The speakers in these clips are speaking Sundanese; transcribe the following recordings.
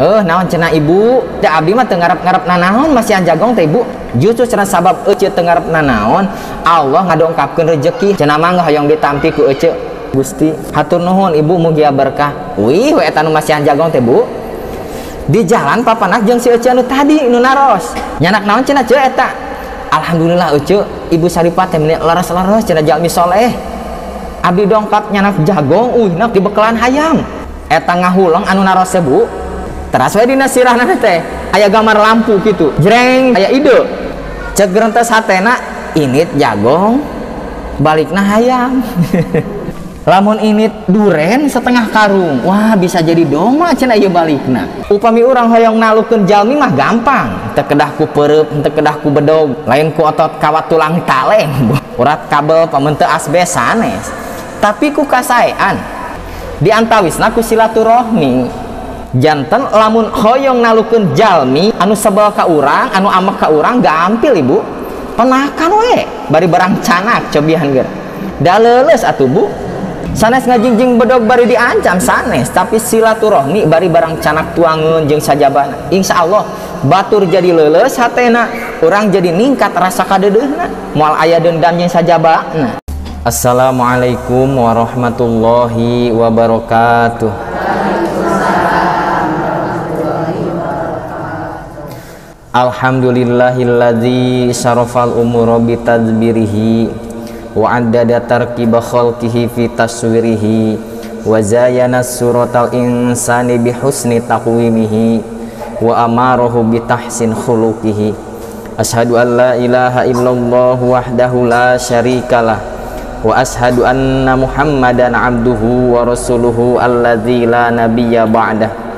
Naon cenah ibu? Da abdi mah teu ngarep-ngarep nanaon masihan jagong teh ibu. Justru cenah sabab ece teu ngarep nanaon, Allah ngadongkapkeun rezeki. Cenah mah hoyong ditampi ku ece. Gusti, hatur nuhun ibu mugia berkah. Wih, we eta nu masihan jagong teh bu. Di jalan papanak jeung si ece anu tadi nu naros. Nyanak naon cenah ce eta? Alhamdulillah ece, ibu Saripah teh meni leres-leres cenah jalmi soleh. Abdi dongkap nyanak jagong, uihna dibekalan hayam. Eta ngahuleng anu naros teh bu. Teras we dina sirahna teh aya gambar lampu gitu, jreng aya ide. Cek gerentes hatena init jagong balikna hayam. Lamun init duren setengah karung, wah bisa jadi doma cenah ieu balikna. Upami urang hoyong nalukeun jalmi mah gampang, teu kedah ku peureub, teu kedah ku bedog, lain ku otot kawat tulang taleng, urat kabel pamenteu asbes sanes. Tapi ku kasaean diantawisna ku silaturahmi. Janten lamun hoyong nalukeun jalmi anu sebel ka urang, anu amek ka urang gampil ibu. Penakan we bari barang canak cobian ger. Da leuleus atuh bu. Sanes ngajingjing bedog bari diancam sanes, tapi silaturahmi bari barang canak tuangeun jeung sajabana. Insyaallah batur jadi leuleus hatena, urang jadi ningkat rasa kadeudeuna, moal aya dendam jeung sajabana. Assalamualaikum warahmatullahi wabarakatuh. Alhamdulillahilladzi syarafal umura bitadbirihi wa addada tarkiba khalqihi fi taswirihi wa zayyana suratal insani bihusni taqwimihi wa amarahu bitahsin khuluqihi. Asyhadu an la ilaha illallah wahdahu la syarikalah wa asyhadu anna Muhammadan abduhu wa rasuluhu alladzi la nabiyya ba'dah.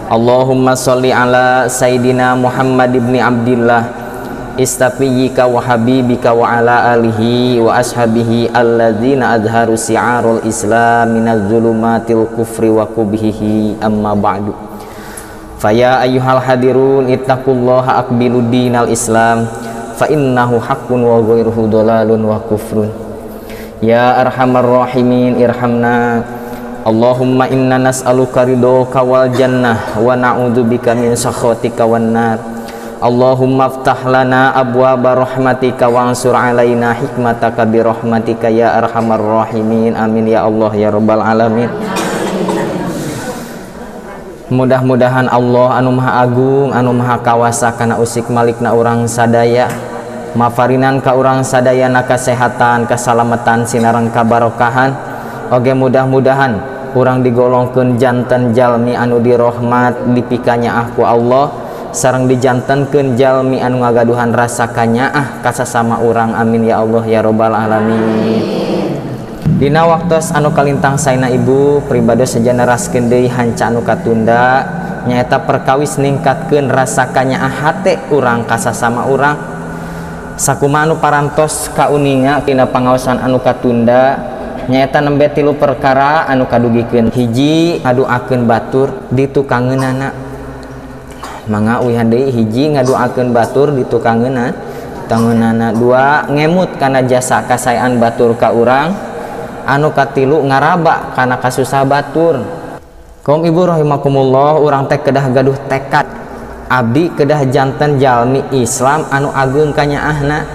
Allahumma sholli ala Sayyidina Muhammad ibni Abdillah istafiyika wa habibika wa ala alihi wa ashabihi alladzina azharu si'arul islam minaz zulumatil kufri wa kubhihi, amma ba'du. Faya ayyuhal hadirun ittaqullaha aqbilu dinal islam fa innahu haqqun wa ghairuhu dalalun wa kufrun. Ya arhamar rahimin irhamna. Allahumma inna nas'aluka ridhoka wal jannah wa na'udzubika min sakhatika wan nar. Allahumma aftah lana abwaaba rahmatika wansur alaina hikmataka bi rahmatika ya arhamar rahimin. Amin ya Allah ya rabbal alamin. Mudah-mudahan Allah anu maha agung anu maha kawasa kana usik malikna urang sadaya, mafarinan ka urang sadayana kasehatan, kasalamatan, sinareng kabarokahan. Oge mudah-mudahan urang digolongkeun janten jalmi anu dirahmat dipikanyaah ku Allah, sareng dijantenkeun jalmi anu ngagaduhan rasa kanyaah ka sasama urang. Amin ya Allah ya rabbal alamin. Dina waktos anu kalintang saena ibu pribados seja neraskeun deui hanca anu katunda, nyaeta perkawis ningkatkeun rasa kanyaah hate urang ka sasama urang. Sakumaha anu parantos kauninga dina pangaosan anu katunda, nyaeta nembe tilu perkara anu kadugikeun. Hiji, ngaduakeun batur ditukangeunana. Mangga uihan deui, hiji ngaduakeun batur ditukangeunana. Tangeunana. Dua, ngemut kana jasa kasaean batur ka urang. Anu katilu, ngaraba kana kasusah batur. Kaum ibu rahimakumullah, urang teh kedah gaduh tekad. Abdi kedah janten jalmi Islam anu ageung kanyaahna.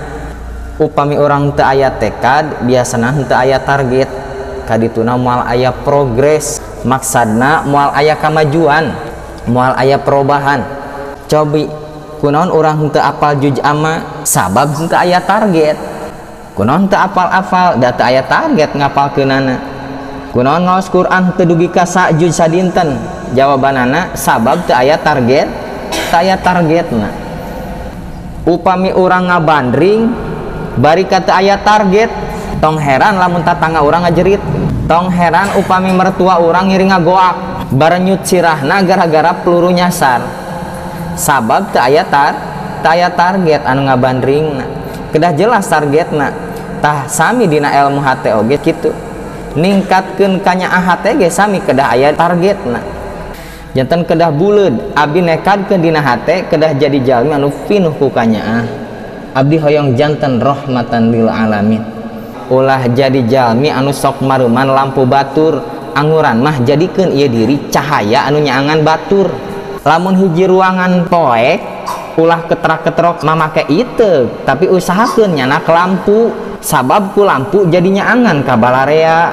Upami orang teu aya tekad, biasana teu aya target. Kadituna moal aya progres, maksadna moal aya kamajuan, moal aya perubahan. Cobi kunaon urang teu apal juz amma, sabab teu aya target. Kunaon teu apal-apal, da teu aya target ngapalkeunana. Kunaon ngaos Quran teu dugi ka sajuz sadinten, jawabanana sabab teu aya target, teu aya targetna. Upami urang ngabandring bari kata aya target, tong heran lamun tatangga urang ngajerit, tong heran upami mertua urang ngiring ngagoak barenyut sirahna gara-gara peluru nyasar, sabab teu aya target anu ngabandringna. Kedah jelas targetna. Tah sami dina ilmu hate oge kitu, ningkatkeun kanyaah hate ge sami kedah aya targetna. Janten kedah buleud abdi nekadkeun dina hate kedah jadi jalmi anu pinuh ku kanyaah. Abdi hoyong janten rahmatan lil alamin. Ulah jadi jalmi anu sok maruman lampu batur, Anguran mah jadikeun ieu diri cahaya anu nyaangan batur. Lamun hiji ruangan poek ulah keterak-keterok mamake iteuk, tapi usahakeun nyanak lampu, sabab ku lampu jadi nyaangan ka balarea.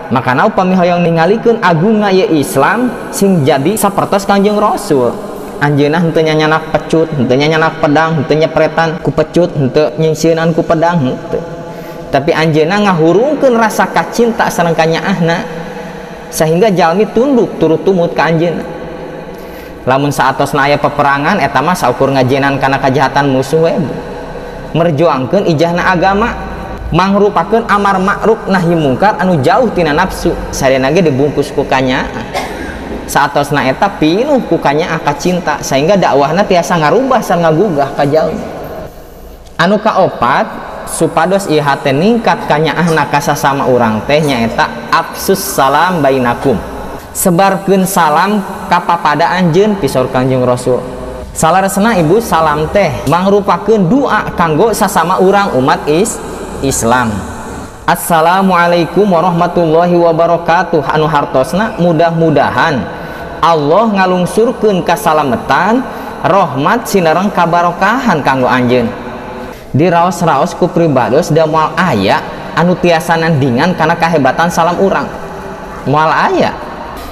Makana upami hoyong ningalikeun agungna ieu Islam sing jadi sapertos Kangjeng Rasul. Anjeunna henteu nyanyanak pecut, henteu nyanyanak pedang, henteu nyepretan ku pecut, henteu nyingsieunan ku pedang, henteu. Tapi anjeunna ngahurungkeun rasa kacinta sareng kanyaahna sehingga jalmi tunduk turut tumut ka anjeunna. Lamun saatosna aya peperangan eta mah saukur ngajenan kana kajahatan musuh we. Merjuangkeun ijahna agama, mangrupakeun amar ma'ruf nahi mungkar anu jauh tina nafsu, sadayana ge dibungkus ku kanyaah. Saatosna eta pinuh ku kanyaah kacinta sehingga dakwahna tiasa ngarubah sareng ngagugah ka jalmi. Anu kaopat supados ieu hate ningkat kanyaahna ka sasama urang teh nyaeta afsus salam bainakum. Sebarkeun salam ka papada anjeun pisaur Kangjeng Rasul. Salaresna ibu salam teh mangrupakeun doa kanggo sasama urang umat Islam. Assalamualaikum warahmatullahi wabarakatuh anu hartosna mudah-mudahan Allah ngalungsurkeun kasalametan rahmat sinareng kabarokahan kanggo anjeun. Diraos-raos ku pribados da moal aya anu tiasa nandingan kana kahebatan salam urang. Moal aya.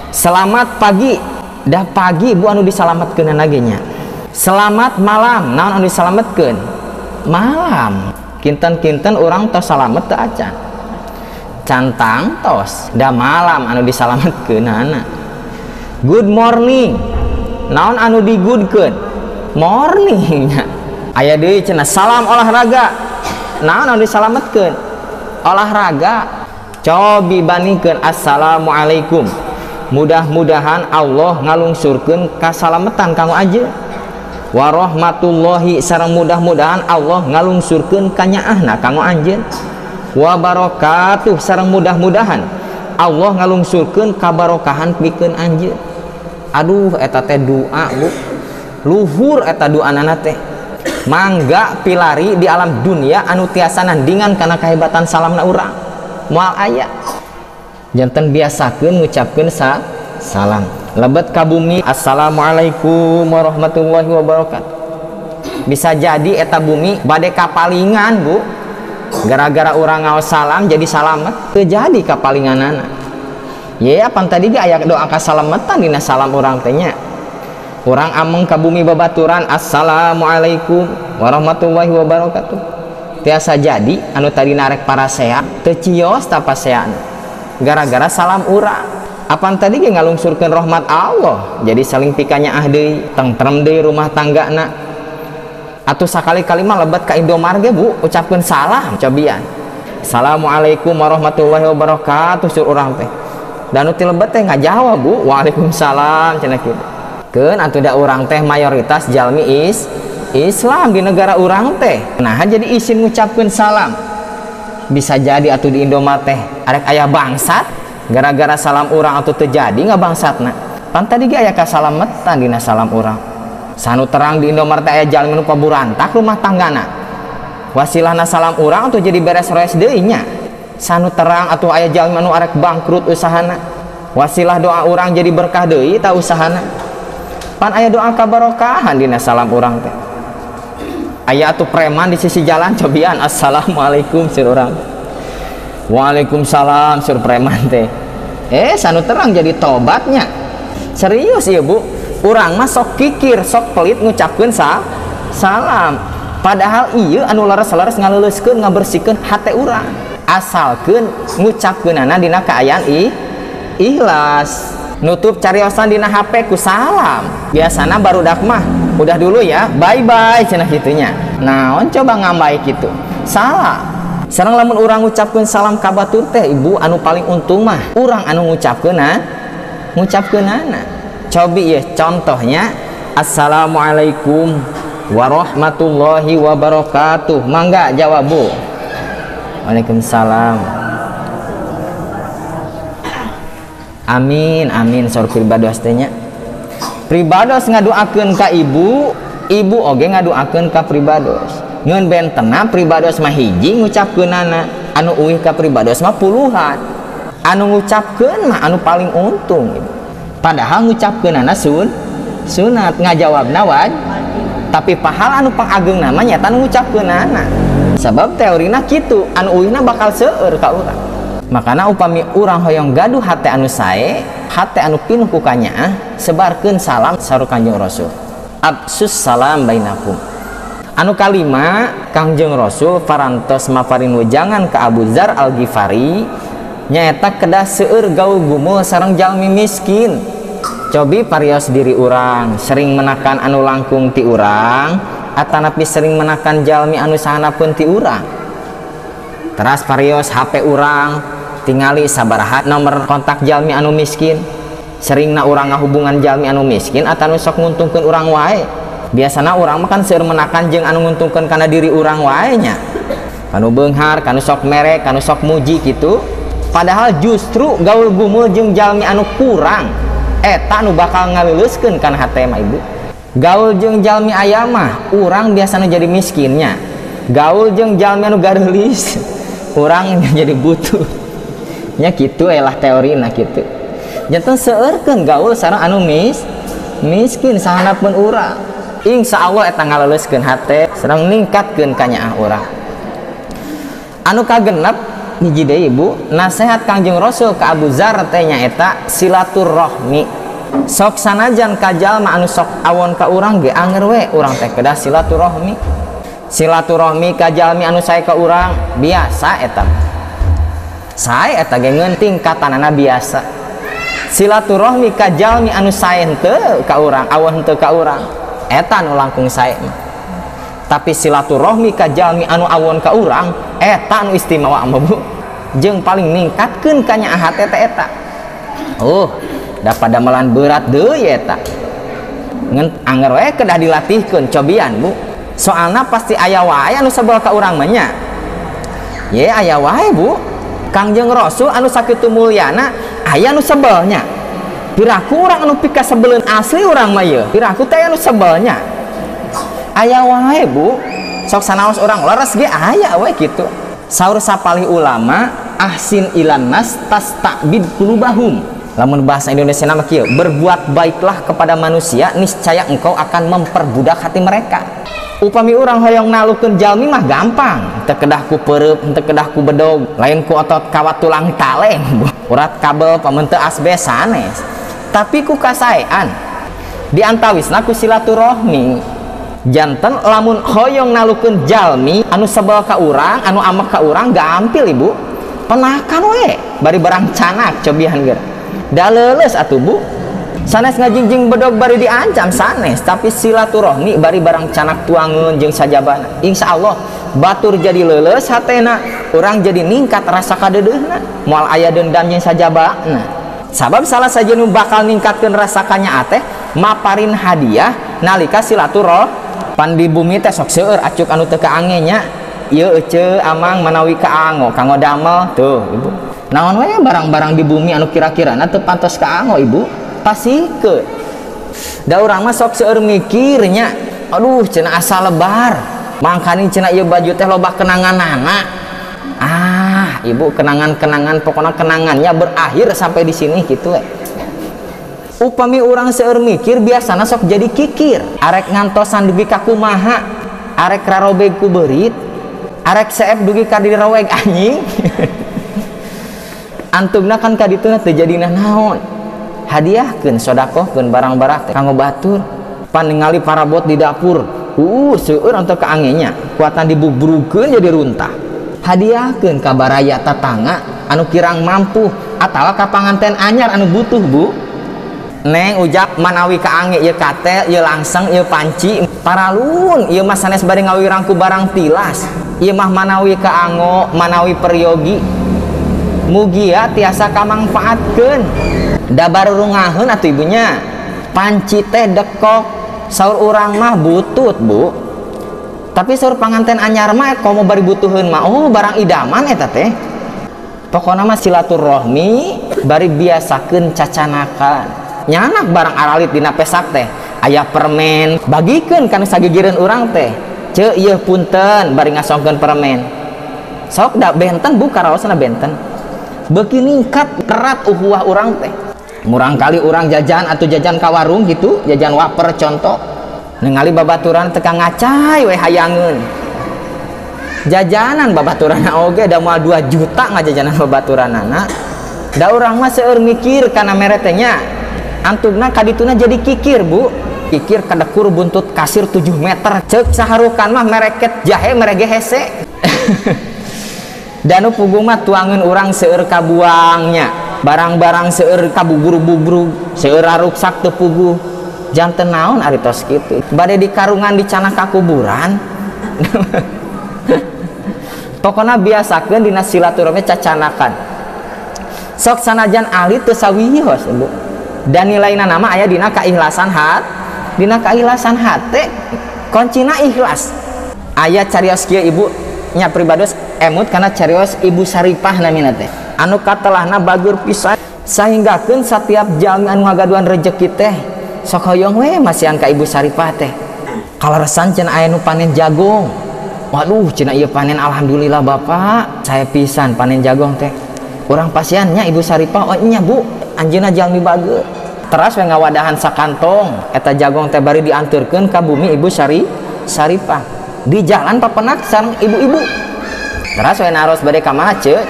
Selamat pagi, dah pagi bu anu disalametkeun ge nya. Selamat malam, naon anu disalametkeun? Malam. Kinten-kinten urang tos salamet teu acan. Cantang tos, dah malam anu disalametkeunana. Good morning, naon anu digoodkeun? Morning nya. Aya deui cenah salam olahraga, naon anu disalametkeun? Olahraga. Cobi bandingkeun assalamualaikum. Mudah-mudahan Allah ngalungsurkeun kasalametan kanggo anjeun. Warahmatullahi sareng mudah-mudahan Allah ngalungsurkeun kanyaahna kanggo anjeun. Wabarakatuh sareng mudah-mudahan Allah ngalungsurkeun kabarokahan pikeun anjeun. Aduh eta teh doa bu, luhur eta doanana teh. Mangga pilari di alam dunia anu tiasa nandingan kana kahebatan salamna urang. Moal aya. Janten biasakeun ngucapkeun salam. Lebet ka bumi assalamualaikum warahmatullahi wabarakatuh. Bisa jadi eta bumi bade kapalingan bu, gara-gara urang ngaos salam jadi salamet, teu jadi kapalinganana. Ye apan tadi ge aya doa kasalametan dina salam urang teh nya. Urang ameng ka bumi babaturan assalamualaikum warahmatullahi wabarakatuh. Tiasa jadi anu tadi narek parasea teu cios ta paseana gara-gara salam urang. Apan tadi ge ngalungsurkeun rahmat Allah, jadi saling pikanyaah deui, tentrem deui rumah tanggana. Atuh sakali-kali mah lebet ka Indomaret ge bu, ucapkeun salam cobian. Assalamualaikum warahmatullahi wabarakatuh sur urang teh. Dan nu ti lebet teh ngajawab bu, waalaikumsalam cenah kitu. Keun atuh da urang teh mayoritas jalmi Islam di negara urang teh. Nah jadi isin ngucapkeun salam. Bisa jadi atuh di Indomaret teh arek aya bangsat gara-gara salam urang atau terjadi nggak bangsatna. Pan tadi ge aya kasalametan dina salam urang. Sanu terang di Indomaret aya jalmi nu paburantak rumah tanggana. Wasilahna salam urang atuh jadi beres-beres deui nya. Sanu terang atuh aya jalmi anu arek bangkrut usahana. Wasilah doa urang jadi berkah deui ta usahana. Pan aya doa kabarokahan dina salam urang teh. Aya atuh preman di sisi jalan cobian assalamualaikum sir urang. Waalaikumsalam sur preman teh. Sanu terang jadi tobatnya. Serius ya bu, urang mah sok kikir, sok pelit ngucapkeun salam. Padahal ieu anu leres-leres ngaleuleuskeun ngabersihkeun hate urang. Asalkeun ngucapkeunana dina kaayaan ikhlas. Nutup cariosan dina HP ku salam. Biasana barudak mah udah dulu ya, bye bye cenah kitunya. Naon coba ngambay kitu. Salah. Sareng lamun urang ngucapkeun salam ka batur teh ibu anu paling untung mah urang anu ngucapkeunana. Cobi ya contohnya assalamualaikum warahmatullahi wabarakatuh. Mangga jawab bu. Waalaikumsalam. Amin amin saur pribados teh nya. Pribados ngadoakeun ka ibu, ibu oge ngadoakeun ka pribados. Ngeun bentena pribados mah hiji ngucapkeunana, anu uih ka pribados mah puluhan. Anu ngucapkeun mah anu paling untung ibu. Padahal ngucapkeunana sunat ngajawabna wajib. Tapi pahala anu pangageungna mah nyaeta anu ngucapkeunana. Sabab teorina kitu, anu uihna bakal seueur ka urang. Makana upami urang hoyong gaduh hate anu sae, hate anu pinuh ku kanyaah, sebarkeun salam saur Kanjeng Rasul. Absus salam bainakum. Anu kalima, Kangjeng Rasul parantos maparin wejangan ka Abu Dzar Al-Ghifari nyaeta kedah seueur gaul gumul sareng jalmi miskin. Cobi parios diri urang, sering menakan anu langkung ti urang, atanapi sering menakan jalmi anu sahanapeun ti urang. Teras parios HP urang, tingali sabaraha nomor kontak jalmi anu miskin. Seringna urang ngahubungan jalmi anu miskin atanu sok nguntungkeun urang wae. Biasana urang mah kan seueur menakan jeung anu nguntungkeun kana diri urang wae nya. Kanu beunghar, kanu sok merek, kanu sok muji kitu. Padahal justru gaul gumul jeung jalmi anu kurang eta nu bakal ngaleuleuskeun kana hate mah ibu. Gaul jeung jalmi aya mah urang biasana jadi miskinnya. Gaul jeung jalmi anu gareulis urang jadi butuh. Nya kitu elah teorina kitu. Janten seueurkeun gaul sareng anu miskin sahanapeun urang. Insya Allah eta ngaleuleuskeun hate sareng ningkatkeun kanyaah urang. Anu kagenep hiji deui ibu, nasihat Kangjeng Rasul ka Abu Dzar teh nyaeta silaturahmi. Sok sanajan ka jalma anu sok awon ka urang ge anger we urang teh kedah silaturahmi. Silaturahmi ka jalmi anu sae ka urang biasa eta. Sae eta ge ngeun tingkatanana biasa. Silaturahmi ka jalmi anu sae henteu ka urang, awon henteu ka urang, eta anu langkung sae mah. Tapi silaturahmi ka jalmi anu awon ka urang eta anu istimewa mah bu, jeung paling ningkatkeun kanyaah hate teh eta. Oh, da padamelan berat deui eta. Ngan anger we kedah dilatihkeun cobian bu. Soalna pasti aya wae anu sebel ka urang mah nya. Ye aya wae bu. Kangjeng Rasul anu sakitu mulyana aya anu sebelnya. Piraku urang anu pikasebeleun asli urang mah ieu. Piraku teh anu sebelnya. Aya wae bu. Sok sanaos urang leres ge aya we kitu. Saur sapalih ulama ahsin ilan nas tastabid qulubahum. Lamun bahasa Indonesia nama kieu, berbuat baiklah kepada manusia niscaya engkau akan memperbudak hati mereka. Upami urang hoyong nalukeun jalmi mah gampang, teu kedah ku peureub, teu kedah ku bedog, lain ku otot kawat tulang kaleng, urat kabel pamun teu asbes sanes. Tapi ku kasaean di antawisna ku silaturahmi. Janten lamun hoyong nalukeun jalmi anu sebel ka urang, anu amek ka urang gampil ibu. Penakan we, bari barang canak cobian geura. Da leuleus atuh bu. Sanes ngajingjing bedog bari diancam sanes, tapi silaturahmi bari barang canak tuangeun jeung sajabana. Insya Allah batur jadi leuleus hatena, urang jadi ningkat rasa kadeudeuna, moal aya dendam jeung sajabana. Sabab salah saja nu bakal ningkatkeun rasa kanyaah teh maparin hadiah nalika silaturahmi. Pan di bumi teh sok seueur acuk anu teu kaange nya. Ieu eceu amang manawi kaango kanggo damel tuh ibu. Naon we barang-barang di bumi anu kira-kirana teu pantos kaango ibu, pasikeun. Da urang mah sok seueur mikirnya, aduh cenah asa lebar. Mangkaning cenah ieu baju teh loba kenanganana. Ah, ibu kenangan-kenangan pokona kenangannya berakhir sampai di sini gitu we. Upami urang seueur mikir biasana sok jadi kikir. Arek ngantosan dugi ka kumaha, arek rarobeg ku beurit, arek seep dugi ka diroweg anjing. Antugna kan ka dituna teu jadina naon. Hadiahkeun, sodakohkeun barang-barang teh kanggo batur. Pan ningali parabot di dapur, seueur ante kaangenya, kuatan dibubrukeun jadi runtah. Hadiahkeun ka baraya tatangga anu kirang mampu atawa ka panganten anyar anu butuh bu. Neng ujak manawi kaange ieu katel, ieu langseng, ieu panci, paralun ieu mah sanes bade ngawirang ku barang tilas. Ieu mah manawi kaango, manawi peryogi. Mugia tiasa kamangfaatkeun. Da barurungaheun atuh ibunya. Panci teh dekok, saur urang mah butut, Bu. Tapi saur panganten anyar mah komo bari butuheun mah, oh barang idaman eta teh. Pokona mah silaturahmi bari biasakeun cacanakan. Nyanak barang aralit dina pesak teh aya permen, bagikeun kana sagigireun urang teh. Ceu ieu punten bari ngasongkeun permen. Sok da benten bu karaosna benten. Beuki ningkat erat uhuah urang teh. Murang kali urang jajan atau jajan ka warung gitu, jajan waper contoh. Ningali babaturan teka ngacai we hayangeun. Jajanan babaturan oge da moal 2 juta ngajajanan babaturanana. Da urang mah seueur mikir kana mere teh nya. Antugna kadituna jadi kikir, Bu. Kikir kadekur buntut kasir 7 meter. Ceuk saharukan mah mereket jahe merege hese. Danu puguh mah tuangeun urang seueur kabuangnya. Barang-barang seueur kabugur-bugrug, seueur ruksak teu puguh. Janten naon ari tos kitu. Bade dikarungan dicanah ka kuburan. Pokona biasakeun dina silaturahmi cacanakan. Sok sanajan ahli teu sawios, Bu. Dan nilaina nama aya dina kaikhlasan hat, dina kaikhlasan hate, kuncina ikhlas. Aya carios kieu ibu nya pribados emut kana carios Ibu Saripah namina teh. Anu katelahna bagur pisan sahinggakeun satiap jalmi anu ngagaduhan rejeki teh sok hoyong we masihan ka Ibu Saripah teh. Kaleresan cenah aya nu panen jagung. Waduh cenah ieu panen alhamdulillah Bapak, saya pisan panen jagung teh. Urang pasiannya Ibu Saripah, oh nya Bu, anjeunna jalmi bager. Teras we ngawadahan sakantong eta jagung teh bari dianturkeun ka bumi Ibu Saripah. Di jalan papenak sareng ibu-ibu. Teras we naros bade ka mana ceuk?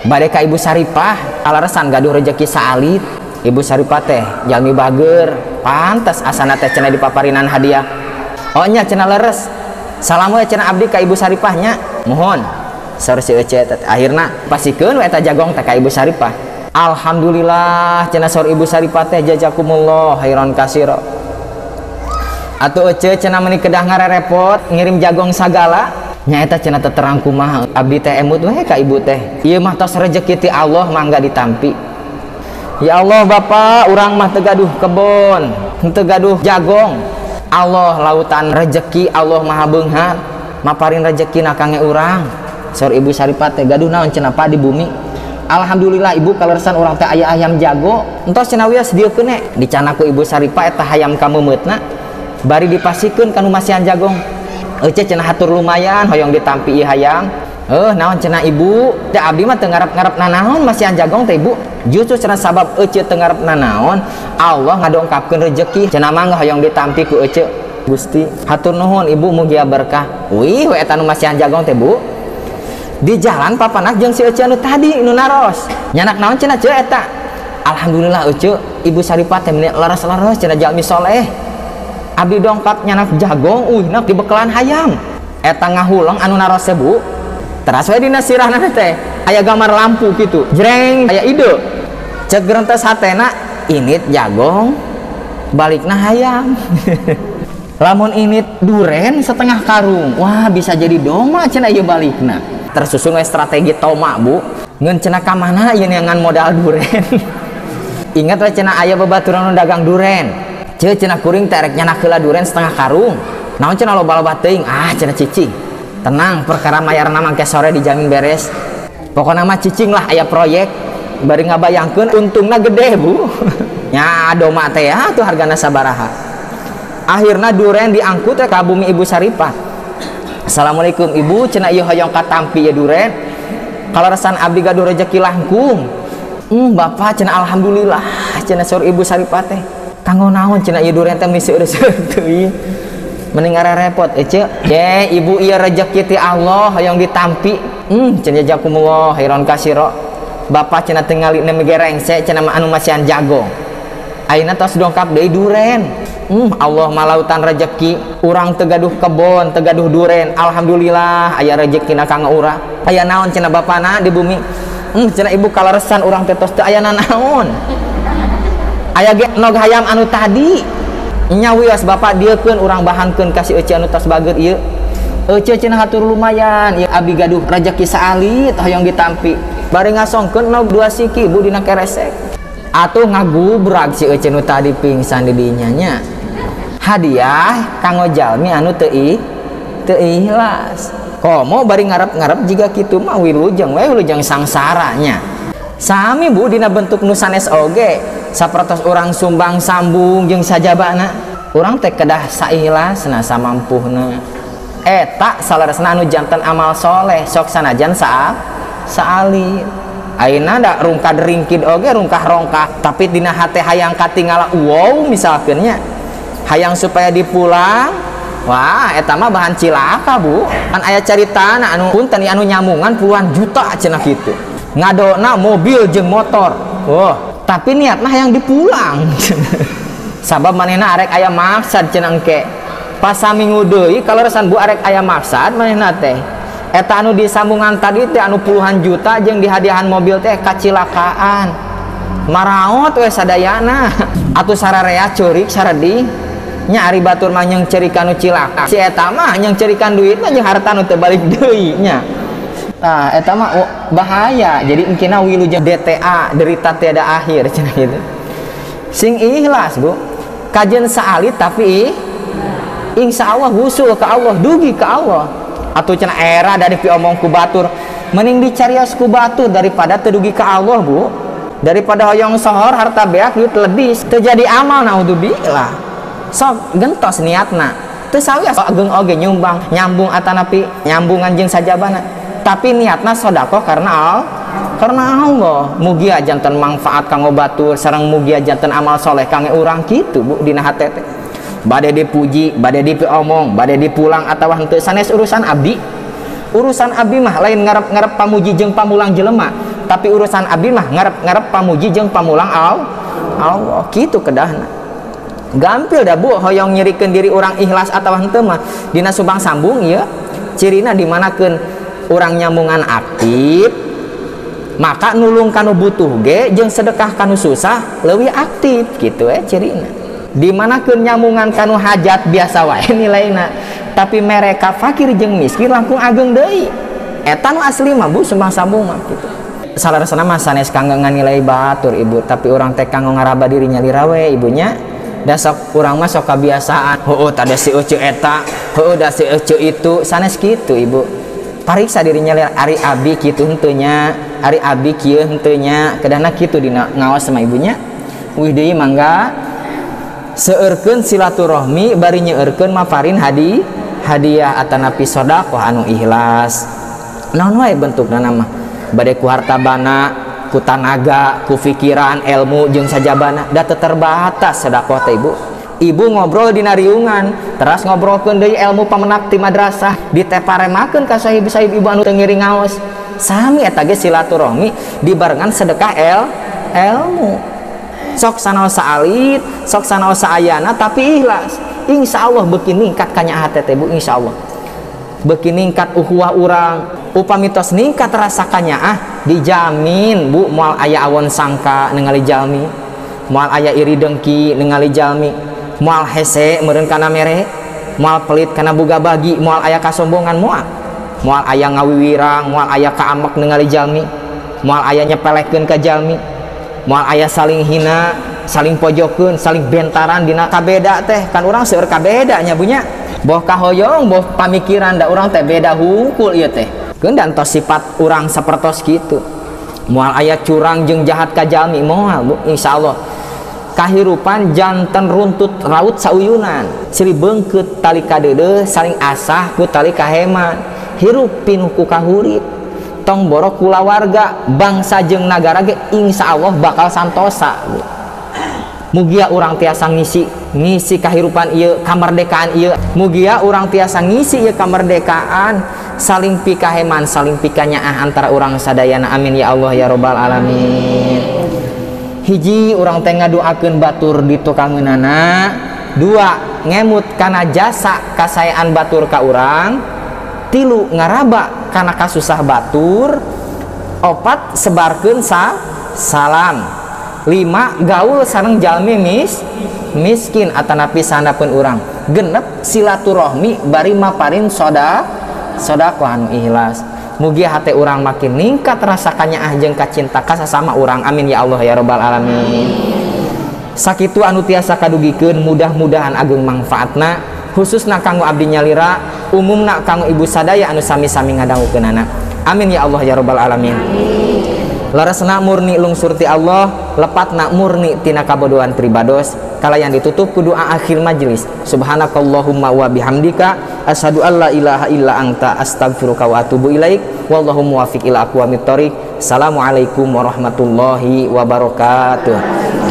Bade ka Ibu Saripah, kaleresan gaduh rejeki saalit. Ibu Saripah teh jalmi bager, pantes asana teh cenah dipaparinan hadiah. Oh nya cenah leres. Salam we cenah abdi ka Ibu Saripah nya. Mohon. Saur si Ece teh akhirna pasikeun we eta jagong teh ka Ibu Saripah. Alhamdulillah cenah saur Ibu Saripah teh jazakumullah khairan kasira. Atuh Ece cenah meuni kedah ngarerepot ngirim jagong sagala. Nyaeta cenah teterang kumaha abdi teh emut we ka ibu teh. Ieu mah tos rejeki ti Allah mangga ditampi. Ya Allah Bapak, urang mah teu gaduh kebon, teu gaduh jagong. Allah lautan rejeki, Allah maha beunghar. Maparin rejeki na kange urang. Saur Ibu Saripah teh gaduh naon cenah Pak di bumi. Alhamdulillah ibu kaleresan urang teh aya ayam jago. Entos cenah wios dieukeun we. Dicana ku Ibu Saripah eta hayam kameumeutna bari dipasikeun ka nu masihan jagong. Ece cenah hatur lumayan hoyong ditampi ieu hayam. Naon cenah ibu? Da abdi mah teu ngarep-ngarep nanaon masihan jagong teh ibu. Justru cenah sabab ece teu ngarep nanaon, Allah ngadongkapkeun rejeki. Cenah mangga hoyong ditampi ku ece. Gusti, hatur nuhun ibu mugia berkah. Wih, we eta nu masihan jagong teh bu. Di jalan papanak jeung si ece anu tadi nu naros. Nyanak naon cenah ceu eta? Alhamdulillah ece, Ibu Saripah teh meuni leres-leres cenah jalmi soleh. Abdi dongkap nyanak jagong, nak dibekalan hayam. Eta ngahuleng anu naros teh bu. Teras we dina sirahna teh aya gambar lampu kitu. Jreng aya ide. Cek gerentes hatena init jagong balikna hayam. Lamun init duren setengah karung. Wah, bisa jadi doma cenah ieu balikna. Tersusun we strategi toma bu. Ngeun cenah ka mana ieu neangan modal duren. Ingat we cenah aya babaturan nu dagang duren. Ceu cenah kuring teh rek nyanak heula duren setengah karung. Naon cenah loba-loba teuing? Ah cenah cicing. Tenang, perkara mayarna mangke sore dijamin beres. Pokona mah cicing lah aya proyek. Bari ngabayangkeun untungna gede, Bu. Nya doma teh ya tuh hargana sabaraha. Akhirna duren diangkut ka bumi Ibu Saripah. Assalamualaikum Ibu, cenah ieu hoyong katampi ieu duren. Kaleresan abdi gaduh rejeki langkung. Bapak cenah alhamdulillah cenah saur Ibu Saripah teh. Kanggo naon cenah ieu duren teh meni seueur-seueur teuing. Mending ngarepot ece. Ye ibu ieu rejeki ti Allah hoyong ditampi. Cenah jazakumullah khairan kasira. Bapak cenah tingali nembe rengse cenah mah anu masihan jagong. Ayeuna tos dongkap deui duren. Allah malautan rejeki. Urang teu gaduh kebon, teu gaduh duren. Alhamdulillah aya rejekina kanggo urang. Aya naon cenah bapana di bumi? Cenah ibu kaleresan urang teh tos teu aya nanaon. Aya ge nog hayam anu tadi. Nya wios bapak dieukeun urang bahankeun ka si ece anu tos bager ieu. Ece cenah hatur lumayan, ieu abdi gaduh rejeki saalit hoyong ditampi. Bari ngasongkeun nog 2 siki bu dina keresek. Atuh ngagubrag si ece nu tadi pingsan di dinya nya. Hadiah kanggo jalmi anu teu ikhlas. Komo bari ngarep-ngarep jiga kitu mah wilujeng we wilujeng sangsara nya. Sami bu dina bentuk nu sanes oge. Sapertos urang sumbang sambung jeung sajabana urang teh kedah saikhlasna samampuhna. Eta saleresna anu janten amal soleh sok sanajan saalit. Ayeuna da rungkad ringkid oge rungkah rongkah tapi dina hate hayang katingala wow misalkeun nya hayang supaya dipulang wah eta mah bahan cilaka bu. Kan aya caritana anu punten anu nyamungan puluhan juta cenah kitu ngadona mobil jeung motor oh tapi niatna hayang dipulang sabab manehna arek aya maksad cenah engke pas saminggu deui kaleresan bu arek aya maksad manehna teh eta anu disambungan tadi teh anu puluhan juta jeung dihadiahan mobil teh kacilakaan maraot we sadayana atuh sararea ceurik saredih nya ari batur mah nyeung ceurikan nu cilaka si eta mah nyeung ceurikan duitna jeung harta nu teu balik deui nya. Tah eta mah oh, bahaya jadi engkina wilujeng DTA derita tiada akhir cenah kitu. Sing ikhlas bu kajen saalit tapi insya Allah wusul ke Allah dugi ke Allah. Atau cenah era dari piomong ku batur mending dicarios ku batur daripada teu dugi ka Allah bu. Daripada hoyong sohor harta beak duit ledis teu jadi amal naudzubillah. Sok gentos niatna teu sawias ageung oge nyumbang nyambung atanapi nyambungan jeung sajabana tapi niatna sedekah karena karena Allah. Mugia janten manfaat kanggo batur sareng mugia janten amal soleh kangge urang kitu bu dina hate teh. Bade dipuji, bade dipiomong, bade dipulang atawa henteu sanes urusan abdi. Urusan abdi mah lain ngarep-ngarep pamuji jeung pamulang jelema, tapi urusan abdi mah ngarep-ngarep pamuji jeung pamulang Allah kitu kedahna. Gampil dah bu hoyong nyirikeun diri urang ikhlas atawa henteu mah dina subang sambung ieu cirina dimanakeun urang nyambungan aktif maka nulung kanu butuh ge jeung sedekah kanu susah leuwih aktif kitu we cirina. Dimanakeun nyambungan kanu hajat biasa wae nilaina tapi mereka fakir jeung miskin langkung ageng deui eta nu asli mah bu sumbang sambung mah kitu. Salaresna mah sanes kanggo nganilai batur ibu tapi urang teh kanggo ngaraba diri nyalira we ibunya da sok urang mah sok kabiasaan heueuh tadi si euceu eta heueuh da si euceu itu sanes kitu ibu. Pariksa diri nyalira ari abi kitu henteu nya ari abi kieu henteu nya kedahna kitu dina ngaos sama ibunya. Wih deui mangga seueurkeun silaturahmi bari nyeueurkeun maparin hadiah atanapi sedekah anu ikhlas. Naon wae bentukna mah bade ku harta bana, ku tanaga, ku pikiran, ilmu jeung sajabana da teu terbatas sedekah teh ibu. Ibu ngobrol dina riungan, teras ngobrolkeun deui ilmu pamenak ti madrasah, diteparemakeun ka sahib-sahib ibu anu teu ngiring ngaos. Sami eta ge silaturahmi dibarengan sedekah ilmu. Sok sanaos saalit, sok sanaos saayana tapi ikhlas. Insya Allah beuki ningkat kanyaah teh bu insya Allah. Beuki ningkat ukhuwah urang, upami tos ningkat rasa kanyaah dijamin bu moal aya awon sangka ningali jalmi, moal aya iri dengki ningali jalmi, moal hese meureun kana mere, moal pelit kana boga bagi, moal aya kasombongan moal. Moal aya ngawiwirang, moal aya kaamek ningali jalmi, moal aya nyepelekeun ka jalmi. Moal aya saling hina, saling pojokeun, saling bentaran dina kabeda teh kan urang seueur kabeda nya bunya. Boh kahoyong, boh pamikiran da urang teh beda hungkul ieu teh. Keun dan tos sifat urang sapertos kitu. Moal aya curang jeung jahat ka jalmi moal bu insyaallah. Kahirupan janten runtut raut sauyunan, silih beungkeut tali kadeudeuh, saling asah ku tali kaheman. Hirup pinuh ku kahurip. Tong borok kulawarga bangsa jeung nagara ge insya Allah bakal santosa bu. Mugia urang tiasa ngisi kahirupan ieu kamerdekaan ieu. Mugia urang tiasa ngisi ieu kamerdekaan saling pikaheman saling pikanyaah antara urang sadayana amin ya Allah ya robbal alamin. Hiji urang teh ngadoakeun batur di tukangeunana, dua ngemut kana jasa kasaean batur ka urang, tilu ngaraba kana kasusah batur, opat sebarkeun salam, lima gaul sareng jalmi miskin atanapi sandapeun urang, genep silaturahmi bari maparin sedekah anu ikhlas. Mugia hate urang makin ningkat rasa kanyaah jeung kacinta ka sasama urang amin ya Allah ya robbal alamin. Sakitu anu tiasa kadugikeun mudah-mudahan ageung mangfaatna khususna kanggo abdi nyalira umumna kanggo ibu sadaya anu sami-sami ngadangukeunana amin ya Allah ya robbal alamin. Leresna murni lungsur ti Allah, lepatna murni tina kabodohan pribados kalayan ditutup ku doa akhir majelis. Subhanakallahumma wa bihamdika asyhadu alla ilaha illa anta astaghfiruka wa atubu ilaik. Wallahu muwaffiq ila aqwamit thoriq. Assalamualaikum warahmatullahi wabarakatuh.